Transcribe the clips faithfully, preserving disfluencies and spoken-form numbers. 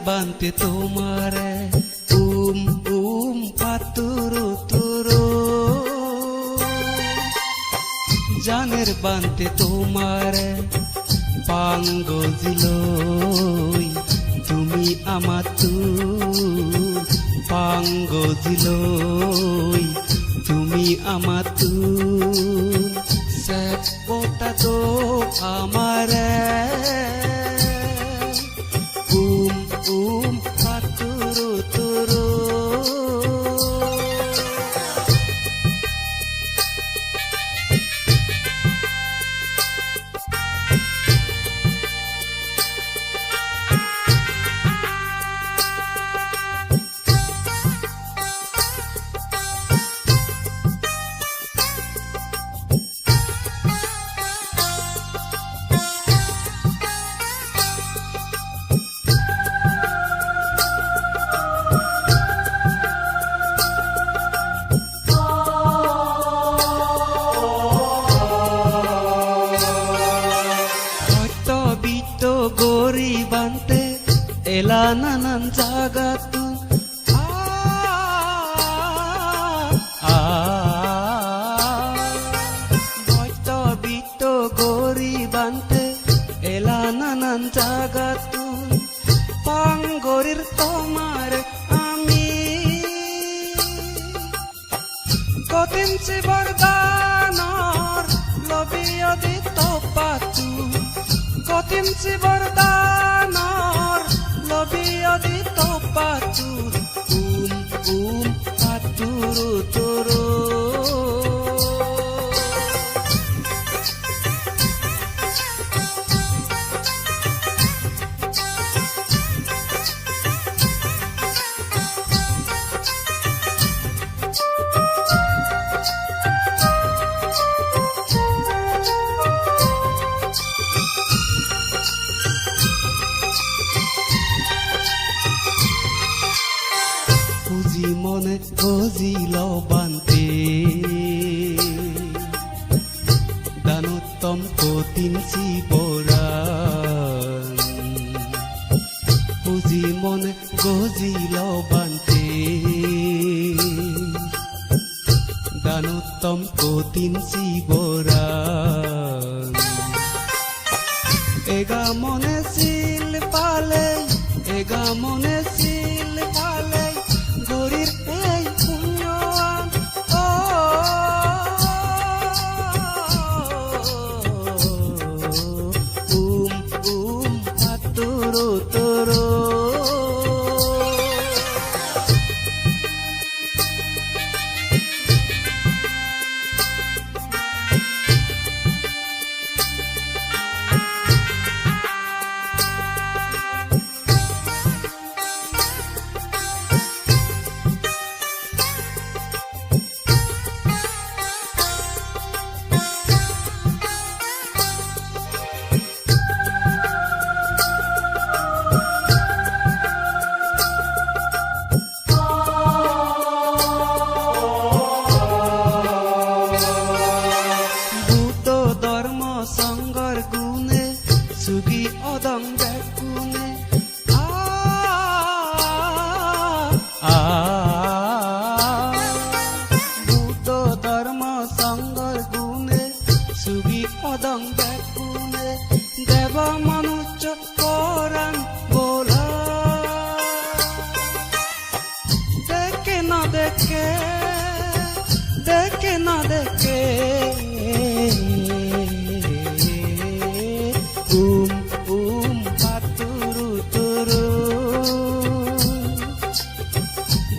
Bhante tomare um um patturu turu. Janer bhante tomare pang gojiloi tumi amattun, pang gojiloi tumi amattun. Sep bota do amare. Um um patturu turu. Bhakto bitto gori bhante ela nanan jagattun. Ah, ah, bhakto bitto gori bhante ela nanan jagattun. Pang gorir tomare ami. Kothin sibor danor lobiyo di topattu. Kothin sibor danor lobiyo di topattu. Um um patturu turu. Huji mone gojilo bhante, danuttom kothin siboran. Huji mone gojilo bhante, danuttom kothin siboran. Ega mone sil palei, ega mone sil palei, gorir ei punyoan. Oh, um um patturu turu. Buddho dhormo songhor gune sugi odong bekkune. Ah, ah, Buddho dhormo songhor gune sugi odong bekkune. Deba manuccho poran bola. Dekke na dekke, dekke na dekke. Um um patturu turu.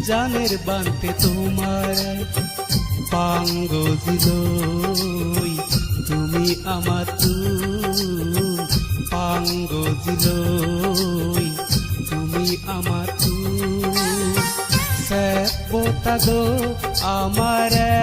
Janer bhante tomare pang gojiloi tumi amattun, pang gojiloi tumi amattun. Sep bota do amare.